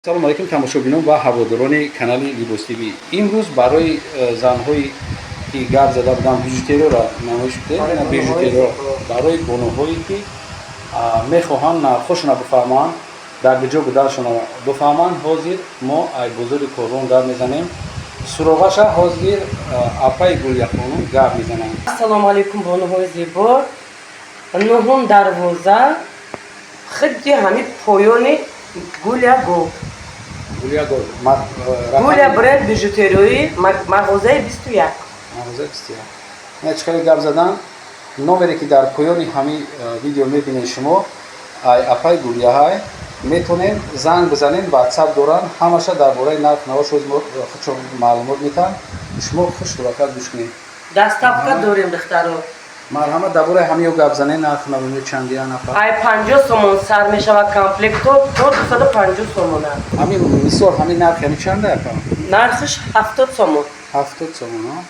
Салому алайкум, тамошобинон ва ҳаводорони канали Либос ТВ. Имрӯз барои занҳое, ки гап зада будам, бижутериёро намоиш бидем. Бижутериё барои бонуҳое, ки мехоҳанд нархҳошона бифаҳманд, дар куҷо буданашонро бифаҳманд. Ҳозир мо ай бозори Корвон гап мезанем. Суроғаша ҳозир апаи Гулияхонум гап мезананд. Ассалому алайкум, бонуҳои зебо! Нуҳум дарвоза, хидди ҳами поёни Гулия Голд. Гулия Голд. Гулия бренд бижутериёи, мағозаи 21. Мағозаи 21. Ина чӣ хеле гап задан, номере, ки дар поёни ҳамин видео мебинед шумо, ай апаи Гулияҳай метонем занг бизанем. Ватсап доранд, ҳамаша дар бораи нарх навош худшон маълумот метаҳанд. Шумо хуш рӯбакар гӯш кунед. Доставка дорем, духтаро. Марҳамат, дар бораи ҳамиё гап занед. Нарх навои чандия нафар? Ай 50 сомон сар мешавад комплектҳо то 250 сомона. Ҳамин мисол, ҳамин нарх ҳами чанда, апа? Нархиш 70 сомон. 70 сомон.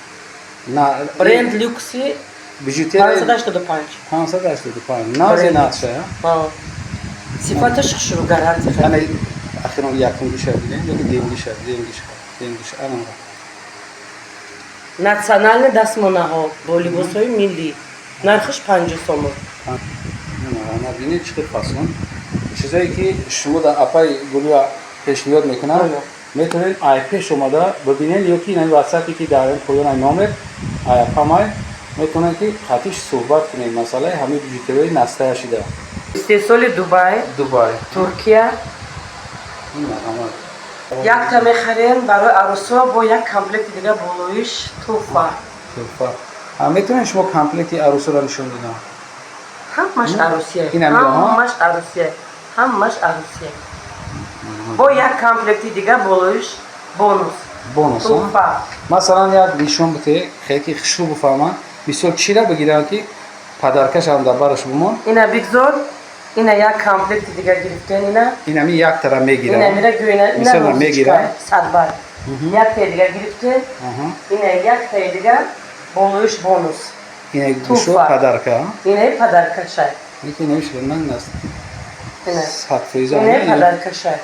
Бренд люкси. Бижутерия. 585. 585 нази нархша. Сифаташ хушрӯ, гарантия. Ана ахирон якумгиша бинем ёки дуюмгиша, дуюмгиша, дуюмгиша ана. Национальный дастмонаҳо бо либосҳои миллӣ, нархиш 50 сомон. Ана бинед, чӣ хел фасон. Чизое, ки шумо дар апаи Гулия пешниҳод мекунад, метавонед ай пеш омада бибинед ё ки ин ватсапе, ки дар поён ай номер ай апамай, метавонед, ки қатиш суҳбат кунед масъалаи ҳамаи бижутериҳои настоящий да. Истеҳсоли Дубай. Дубай. Туркия. Марҳамат. Якта мехарем барои арӯсо, бо як комплекти дига болоиш туҳфа. Туҳфа. Метавонед шумо комплекти арӯсоро нишон додам? Ҳамаш арӯсия. Ин ҳамиҳо? Ҳамаш арӯсия, ҳамаш арӯсия, бо як комплекти дига болоиш бонус. Бонус. Туҳфа. Масалан, як нишон бите, хеле ки хушрӯ бифаҳманд. Мисол, чира бигиранд, ки подаркашам дар бараш бимон? Ина бигзор, ина як комплекти дига гирифтен, ина. Ин ҳами яктара Ина мегирам. Мира гӯ, ина, ина. Мисол, Розочка, мегирам. Садбар яктаи дига гирифтен. Ина яктаи дига болоиш бонус. Ина гӯшо. Туҳфа. Подарка. Инаи подаркашай. Ки намешава нан аст. Ина. 100%. Инаи подаркашай,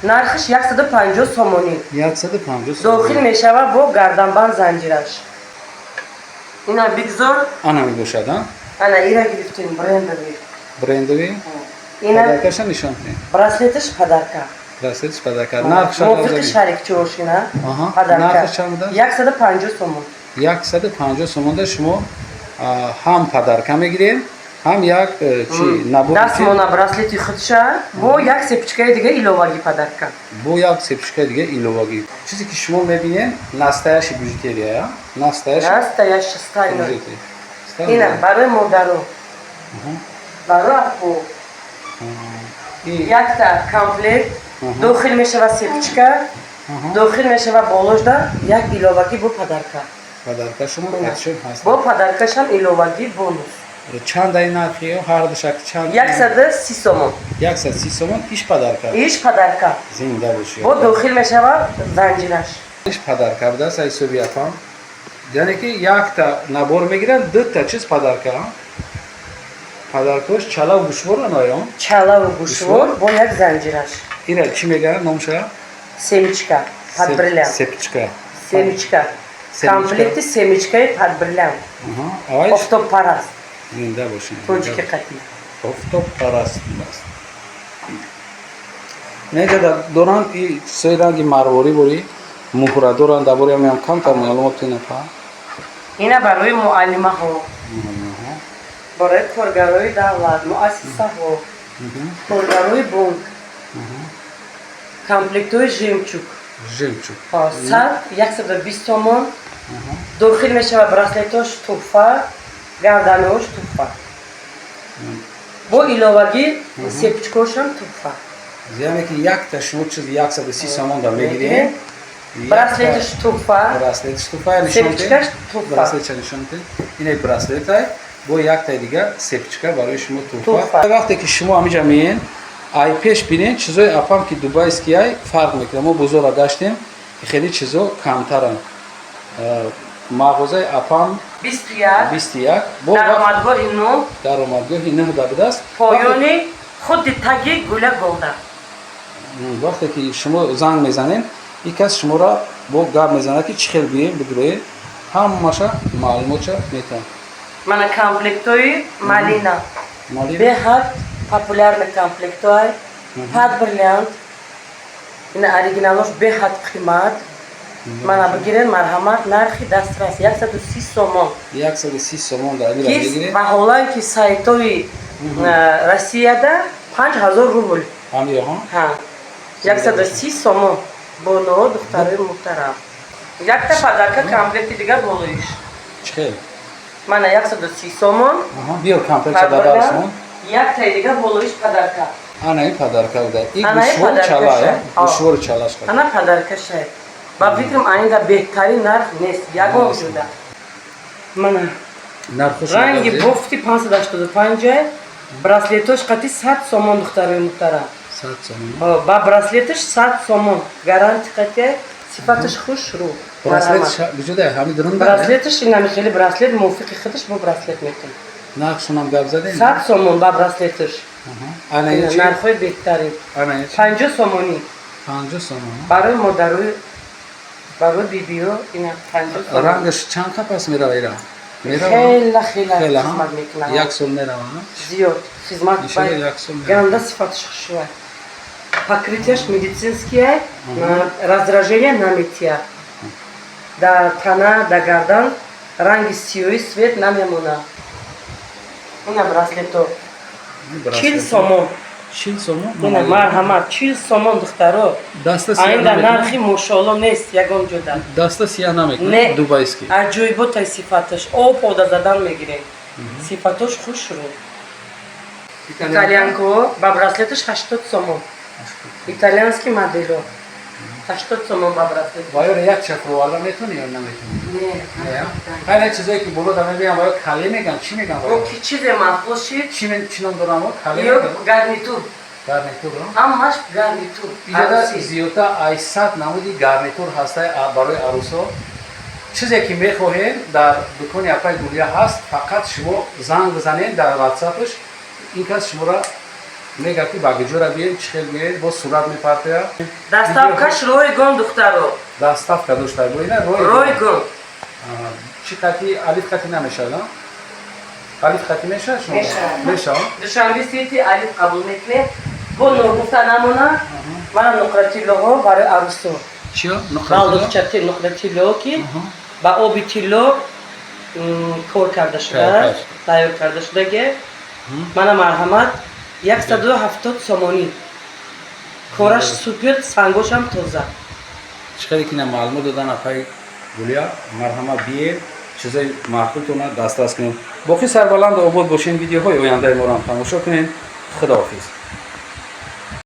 нархиш 150 сомонӣ. 150. Дохил мешавад бо гарданбанд, занҷираш. Ина бигзор. Ана мебошад, а? Ана ира гирифтем, брендовый. Брендовый. Ина. Подаркаша нишон кунед. Браслеташ подарка. Браслетш подарка, нархша? Мувофиқи шарик чошина. Подарка. Нархаш чанд будааст? 150 сомон. 150 сомонда шумо ҳам подарка мегиред, ҳам як чи набор. Дастмона, браслети худша бо як цепочкаи дига иловагӣ подарка. Бо як цепочкаи дига иловагӣ. Чизе, ки шумо мебинед, настоящий бижутерия, настоящий. Настоящий, стальной. Бижутерия. Ина барои модаро, барои апо. Якта комплект дохил мешава, цепочка дохил мешава, боложда як иловагӣ бо подарка. Подарка шумо катшон ҳаст. Бо подаркашам иловагӣ бонус. Чанд ай нархи ҳардушак, чанд? 130 сомон. 130 сомон, иш подарка. Иш подарка. Зинда бошед. Бо дохил мешава занҷираш. Иш подарка будааст ҳисоби апам, яъне ки якта набор мегиранд, дута чиз подарка. Подаркош чалав, гӯшвор аноё. Чалаву гӯшвор бо як занҷираш. Ира чӣ мегӯянд номша? Семечка под бриллиант. Цепочка. Семечка. Семечка. Комплекти семечкаи под бриллиант. Ай. Офтобпараст. Зинда бошед. Тоҷики қатӣ. Офтобпараст будааст. Неҷа доранд и чизои ранги марворӣ борӣ муҳра доранд. Дар бораи ҳамиам камтар маълумот тинапа. Ина барои муаллимаҳо, барои коргарои давлат, муассисаҳо, коргарои бонк, комплектҳои жемчуг. Жемчуг. 100, 120 сомон. Дохил мешава браслетош туҳфа, гарданош туҳфа, бо иловагӣ цепочкошам туҳфа. Яъне ки якта шумо чиз 130 сомон да мегирем. Браслеташ туҳфа. Браслеташ туҳфа. Цепочкаш туҳфа. Браслетша нишон диҳед. Ина браслетай бо яктаи дига цепочка барои шумо туҳфа. Туҳфа. Вақте ки шумо ҳамиҷа меен, ай пеш бинед, чизои апам ки дубайский ай фарқ мекунад. Мо бозорра гаштем, хеле чизо камтаранд. Мағозаи апам. 21. 21 бо. Даромадгоҳи нӯ. Даромадгоҳи нӯҳда будааст. Поёни худи таги Гуля Голда. Вақте ки шумо занг мезанед, ин кас шуморо бо гап мезанад, ки чӣ хел бием, бидуроед, ҳамаша маълумотша метавон. Мана комплектои «Малина». Малина. Беҳад популярный комплектоай. Под бриллиант. Ина оригиналош беҳад қимат. Мана бигирен, марҳамат, нархи дастрас 130 сомон. 130 сомон дар амира Ки мегиред. Ва ҳоланки сайтои Россияда 5000 рубл. Ҳамиёҳо. Ҳа. 130 сомон. Боно, духтарои муҳтарам. Якта подарка, комплекти дигар болоиш. Чӣ хел? Мана 130 сомон. Биёр комплект дар барсмон. Яктаи дигар болоиш подарка. Ана ин подарка буда. И Ана ин гӯшвор чала, подаркаша. я? Гӯшвори чалаш. Ана подаркаша. Ба фикрам, айнда беҳтарин нарх нест. Ягон Нест. ҷуда. Мана Нархош. ранги бофти 585, браслетош қати 100 сомон, духтарои муҳтарам. 100 сомон. Ба браслеташ 100 сомон. Гарантия қати, сифаташ хушрӯ. Браслет вуҷуда ҳами дурун. Браслеташ инами хеле браслет мувофиқи худаш бо браслет мекунад. Нархшонам гап задем. 100 сомон ба браслеташ. Ана ин чи? Нархҳои беҳтарин. Ана ин чи? 50 сомонӣ. 50 сомон. Барои модарои, барои бибиё ина 50 сомон. Рангаш чанд қапас мерава ира? Мерава? Хела, хела Хела, хизмат мекунад. Як сол мерава? Зиёд хизмат. Иншалло, як сол мерава. Ганда сифаташ хушвай. Покрытияш медицинские, раздражение наметия. Дар тана, дар гардан ранги сиёҳи свет намемонад. Ина браслето 40 сомон. 40 сомон. Ина марҳамат, 40 сомон, духтаро. Даста сия Айнда намекунад? нархи мошоалло нест ягон ҷода. Даста сия намекунад? Не. Дубайский. Аҷоиботай сифаташ, об пода задан мегирем, сифатош хушрӯ. Итальянко ба браслеташ 80 сомон, итальянский модело 80 сомон ба браслет. Ва ёро як чафроварда метавонӣ ё наметавонӣ? Не. Не, хайр, чизое ки боло да мебиям, ва ё кале меган, чӣ меган? О, ки чизе маъқул шид. Чӣ ном дорам, о кале Ё меган? Гарнитур. Гарнитур. Ҳамаш гарнитур. Иҷода Арӯсӣ. зиёда ай 100 намуди гарнитур ҳастай барои арӯсо. Чизе ки мехоҳем, дар дукони апаи Гулия ҳаст. Фақат шумо занг бизанед дар ватсапш, ин кас шуморо мегӯяд, ки ба куҷора биед, чӣ хел биед, бо сурат мепартояд. Доставкаш ройгон, духтаро. Доставка дошта боина. Ройгон. Чӣ қати, алиф қати намешавад, а? Алиф қати мешавад шумо? Мешавад. Мешавад. Душанбе сити алиф қабул мекунем. Бо ногуфта намона, мана нуқратиллоҳо барои арӯсо. Чиё? Балдухчати нуқратилло, ки ба оби тилло кор карда шудааст, тайёр карда шудаге. Мана марҳамат, 170 сомонӣ. Кораш супер, сангошам тоза. Чӣ хеле ки на маълумот додан апаи Гулия, марҳамат, биед, чизои маъқултона дастрас кунед. Боқӣ сарбаланду обод бошен, видеоҳои ояндаи моро ҳам тамошо кунед. Худоҳофиз.